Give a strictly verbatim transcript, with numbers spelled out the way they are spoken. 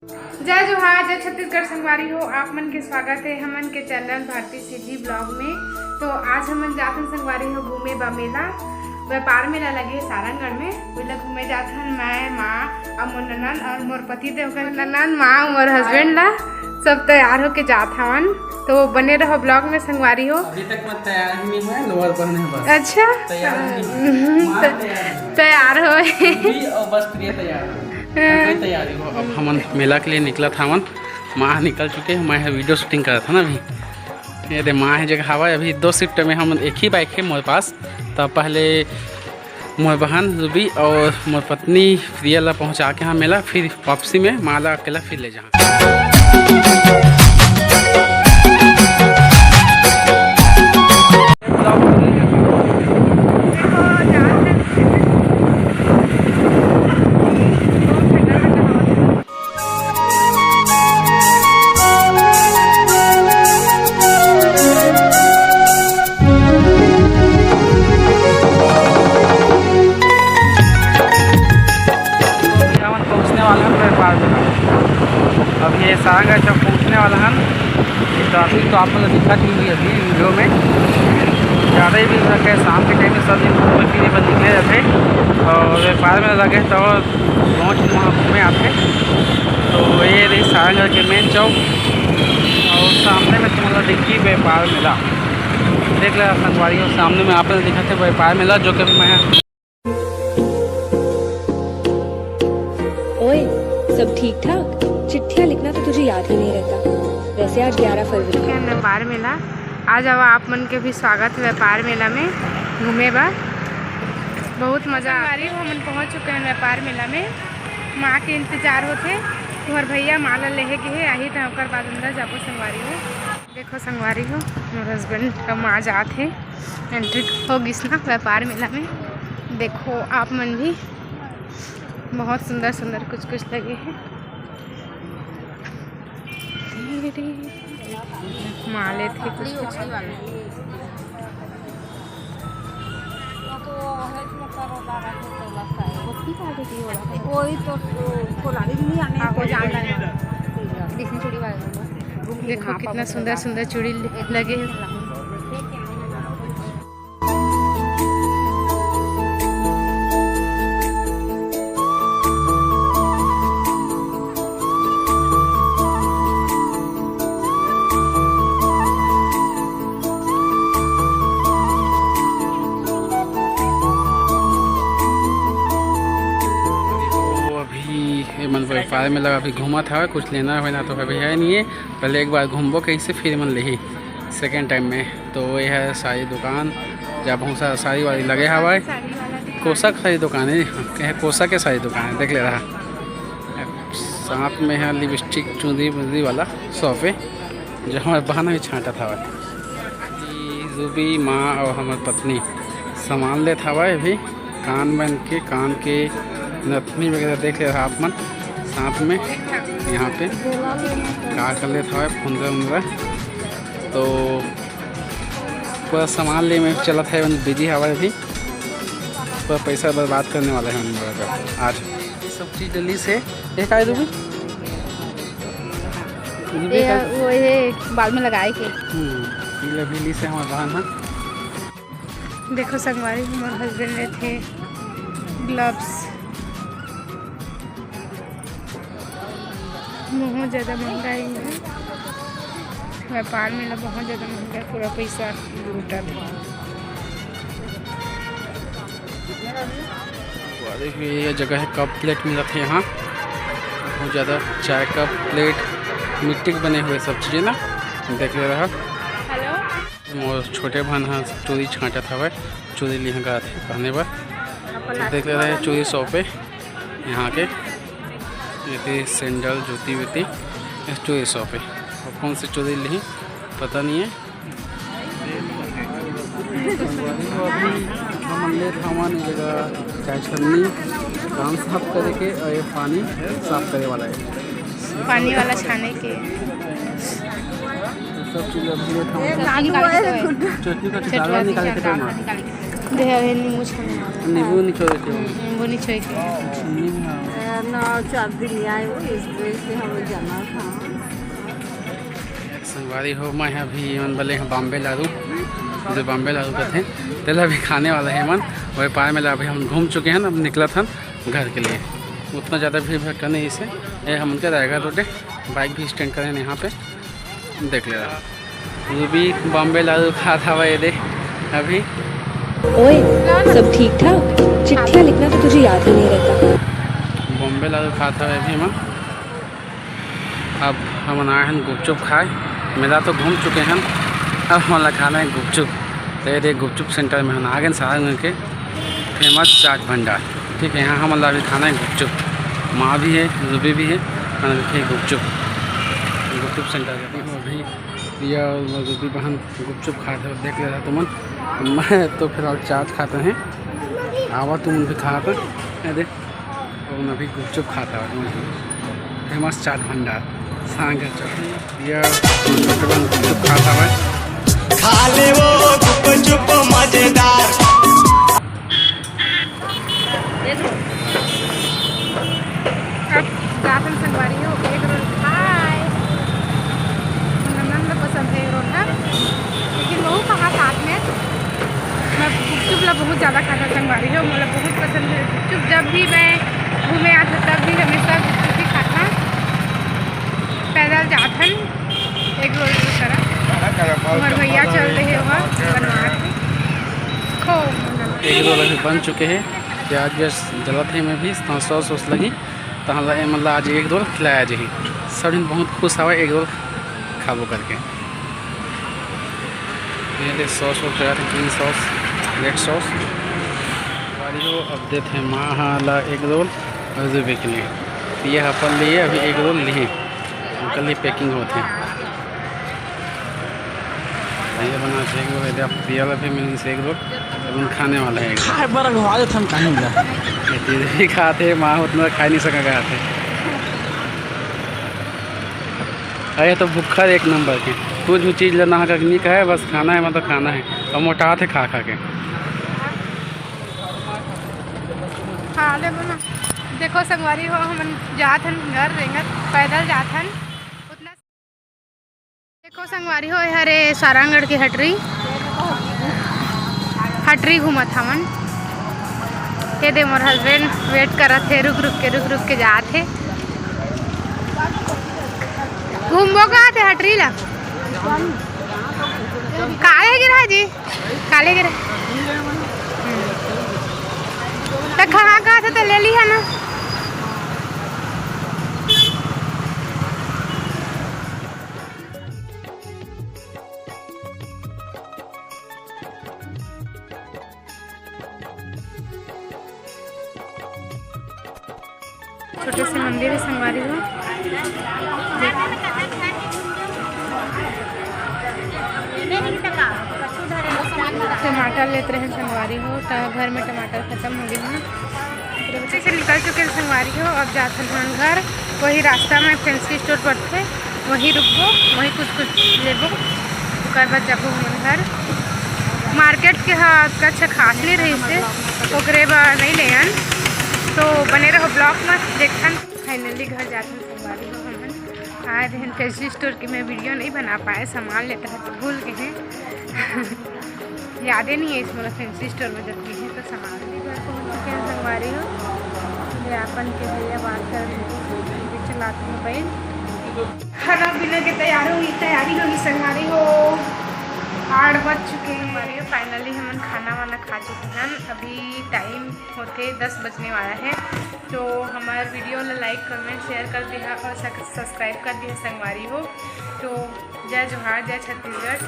जय जोहार, जय छत्तीसगढ़ संगवारी हो, आप मन के स्वागत है हमन के चैनल भारती सीधी ब्लॉग में। तो आज हमन जाथन संगवारी हो घूमे बा मेला, व्यापार मेला लगे हे सारंगढ़ में, ओला घूमे जाथन मैं, माँ और मोर ननन और मोर पति देव का ननन, माँ, मोर हस्बैंड ला, सब तैयार होके जात हवन। तो बने रहो ब्लॉग में संगवारी हो। अभी तक मैं तैयार ही नहीं हुआ, लोअर पहने हैं बस। अच्छा। तैयार ही नहीं हुआ। माँ तैयार है। तैयार हो। अभी और बस प्रिय तैयार है। हाँ। कोई तैयारी हो। अब हमन मेला के लिए निकलत हवन, माँ निकल चुके हैं, मैं ह वीडियो शूटिंग करत हन अभी। ये दे माँ हे जगह हवा, अभी दो शिफ्ट में हम एक ही बाइक है मोर पास, तो पहले मोर बहन रूबी और मोर पत्नी प्रिया ला पहुँचा के यहाँ मेला, फिर वापसी में माँ ला अकेला फिर ले जाहाँ। अभी हमन पहुँचने वाला हन व्यापार मेला। अभी ये सारंगढ़ चौक पहुँचने वाला हन। ये ट्रैफिक तो आप मन ल दिखत ही होही अभी वीडियो में, ज़्यादा ही भीड़ रहता है शाम के टाइम में, सब दिन घूमे फिरे बर निकले रहते हैं। और व्यापार मेला लगे तो बहुत वहाँ घूमे आते। तो ये रही सारंगढ़ के मेन चौक और सामने में तुम लोग देखिए व्यापार मेला। देख ले संगवारी हो, सामने में आप लोग दिखाते व्यापार मेला, जो कि अभी मैं ओए, सब ठीक ठाक? चिट्ठियाँ लिखना तो तुझे याद ही नहीं रहता। वैसे आज ग्यारह फरवरी है। व्यापार मेला आ जाओ, आप मन के भी स्वागत है व्यापार मेला में घूमे बर। बहुत मजा आ रही हो। हमन पहुँच चुके हैं व्यापार मेला में। माँ के इंतजार होथे, तुम्हार भैया माँ ला लेहे गे हे, आही त ओकर बाद अंदर जाबो संगवारी हो। देखो संगवारी हो, मोर हस्बैंड का माँ जात हे, एंट्री हो गिस ना व्यापार मेला में। देखो आप मन भी, बहुत सुंदर सुंदर कुछ कुछ लगे हैं। माँ लेथे कुछ कुछ। वही तो, कोलारी भी नहीं आने को जान रहा है। देखो कितना सुंदर सुंदर चूड़ी लगे हैं। तो अभी ये मन व्यापार मेला अभी घूमत हवय, कुछ लेना वेना तो अभी है नहीं है। पहले एक बार घूमबो कइसे, फिर मन लेही सेकेंड टाइम में। तो ये है साड़ी दुकान, जहाँ बहुत सारा साड़ी वाड़ी लगे हवय। कोसा के साड़ी दुकान है, ये कोसा के साड़ी दुकान है, देख ले रहा। साथ में है लिपस्टिक, चुंदरी मुंदरी वाला शॉप है, जो हमारे बहन भी छांटत हवय। ई रूबी माँ और हमार पत्नी सामान लेत हवय अभी, कान बन के, कान के नथनी वगैरह देख ले रहा आप मन। साथ में यहाँ पे का कर लेत हवय, फुंदरा उंदरा। तो पूरा सामान ले में चलत है, बिजी हवय अभी। पूरा पैसा बर्बाद करने वाला है हम लोगों का आज। ये सब चीज़ जल्दी से, ये का है रूबी? रूबी ये का? वो ये बाल में लगाए के। हम्म, ये अभी ली से हमारे बहन है। देखो संगवारी, हमारे हस्बैंड लेथे ग्लव्स। बहुत ज़्यादा महंगा है इहाँ। व्यापार मेला बहुत ज़्यादा महंगा है, पूरा पैसा लूटा दे। अरे, ये जगह है, कप प्लेट मिलत है यहाँ, बहुत ज़्यादा। चाय कप प्लेट, मिट्टी के बने हुए सब चीज़ें ना, देख ले रहा। हेलो। मोर छोटे बहन ह चूड़ी छांटत हवय, चूड़ी लिहा गा थे पहने बर। देख ले रहे चूड़ी शॉप है यहाँ के, ये सैंडल, जूती वूती, ये चूड़ी शॉप है। और कौन सी चूड़ी लिही पता नहीं है। अभी हमन लेत हवन ये जगह चाय छन्नी, कान साफ करे के, और ये पानी साफ करे वाला है। पानी वाला छाने के। सब चीज अभी लेत हवन। चटनी का छिटारा निकाले थे ना। दे अभी नींबू छाने वाला। नींबू निचोड़ देते हो। हम्म, नींबू निचोड़ के। नींबू हाँ। ना, चार दिन नहीं आए हो, इस वजह से हमें जाना था। संगवारी हो, मैं अभी मन बले ह बॉम्बे लाडू, जो बॉम्बे लाडू कथे, तेला अभी खाने वाला है मन। व्यापार में अभी हम घूम चुके हैं, अब निकलत हन घर के लिए। उतना ज़्यादा भीड़ भड़का नहीं इसे, ये हमन के रायगढ़ रोड है, बाइक भी स्टैंड करे हैं यहाँ पे, देख ले रहा। रूबी बॉम्बे लाडू खात हवा, ये दे अभी। ओए, सब ठीक ठाक? चिट्ठियाँ लिखना तो तुझे याद ही नहीं रहता। बॉम्बे लाडू खात हवा अभी हमन। अब हमन आए हन गुपचुप खाए। मेला तो घूम चुके हन, अब हमन ला खाना है गुपचुप। तो ये दे गुपचुप सेंटर में हम आ गए, सारंगढ़ के फेमस चाट भंडार। ठीक है, यहाँ हमन ला अभी खाना है गुपचुप। माँ भी है, रूबी भी है, हमन अभी खाए गुपचुप, गुपचुप सेंटर के। अभी ये रूबी बहन गुपचुप खात है, देख ले रहा तुमन। मैं तो फिलहाल चाट खाते हैं, आवा तुमन भी खात है। ये दे, और अभी गुपचुप खाता है फेमस चाट भंडार सांगर चौक। ये छोटे बहन गुपचुप खाता है। खा ले वो गुपचुप मजेदार। अब जाथन संगवारी हो, एग रोल खाए। नंदन ला पसंद है एग रोल ना, लेकिन वहू कहा साथ में। मैं गुपचुप ला बहुत ज़्यादा खाता संगवारी हो, मोला बहुत पसंद है गुपचुप। जब भी मैं घूमे आथन तब भी हमेशा गुपचुप ही खाता। पैदल जाथन एग रोल करा। हमार भैया चल रहे हो बनवा के। खो। एग रोल अभी बन चुके हैं, प्याज व्याज जलत है, मैं भी सॉस वॉस लगी। तहाँ ला, एमन ला आज एग रोल खिलाया जाही। सब झन बहुत खुश हवय एग रोल खाबो करके। ये दे सॉस वॉस तैयार है, ग्रीन सॉस, रेड सॉस। संगवारी हो, अब देत हे माँ हा ला एग रोल और रूबी के लिए। ये अपन लिए अभी एग रोल लिए, उनके लिए पैकिंग होत हे। ये बना से एग रोल, ये दे पिया ला भी मिली से एग रोल, अपन खाने वाला है एग रोल। खाए बर अगवा देथन कहीं ला। ये तेरे भी खाते, माँ उतना खा नहीं सका खाते। अरे तो भुक्खा एक नंबर के, कुछ भी चीज लेना है नहीं कहे, बस खाना है, मतलब खाना है। और मोटात हे खा खा के। खा ले बना। देखो संगवारी हो, हमन जात हन घर रेंगत, पैदल जात हन। उतना देखो संगवारी हो, ये हरे सारंगढ़ के हटरी, हटरी घूमत हवन। ये दे मोर हस्बैंड वेट करत हे, रुक रुक के, रुक रुक के जात हे। घूमबो का थे हटरी ला? काहे गिरा जी? काले गिरा। हम्म। त कहाँ कहाँ से त ले लिहा ना। छोटे से मंदिर है संगवारी हो। टमाटर लेत रहे संगवारी हो, त घर में टमाटर खत्म हो गए हैं। जैसे निकल चुके हैं संगवारी हो, अब जात हन घर। वही रास्ता में फैंसी स्टोर पड़थे, वही रुकबो, वही कुछ कुछ लेबो, ओकर बाद जाबो हमन घर। मार्केट के हा अच्छा खास नहीं रही से, ओकरे बर नहीं लेन। तो बने रहो ब्लॉग में, देखथन। फाइनली घर जाथन संगवारी हो हमन। आए रहन फैंसी स्टोर के, मैं वीडियो नहीं बना पाए, सामान लेता है तो भूल गए हैं। यादे नहीं है इस मोला फैंसी स्टोर में जब गए हैं तो सामान भी घर पहुँच चुके हैं संगवारी हो। ये अपन के भैया बात कर रहे हैं, चलाते मोबाइल। खाना पीना के तैयारी हुई, तैयारी होगी संगवारी हो। आठ बज चुके हैं। फाइनली हमन खाना वाना खा चुके हैं। अभी टाइम होते दस बजने वाला है, तो हमारे वीडियो ला लाइक, कमेंट, शेयर कर दिया और सक-, सब्सक्राइब कर दिया संगवारी हो। तो जय जोहार, जय छत्तीसगढ़।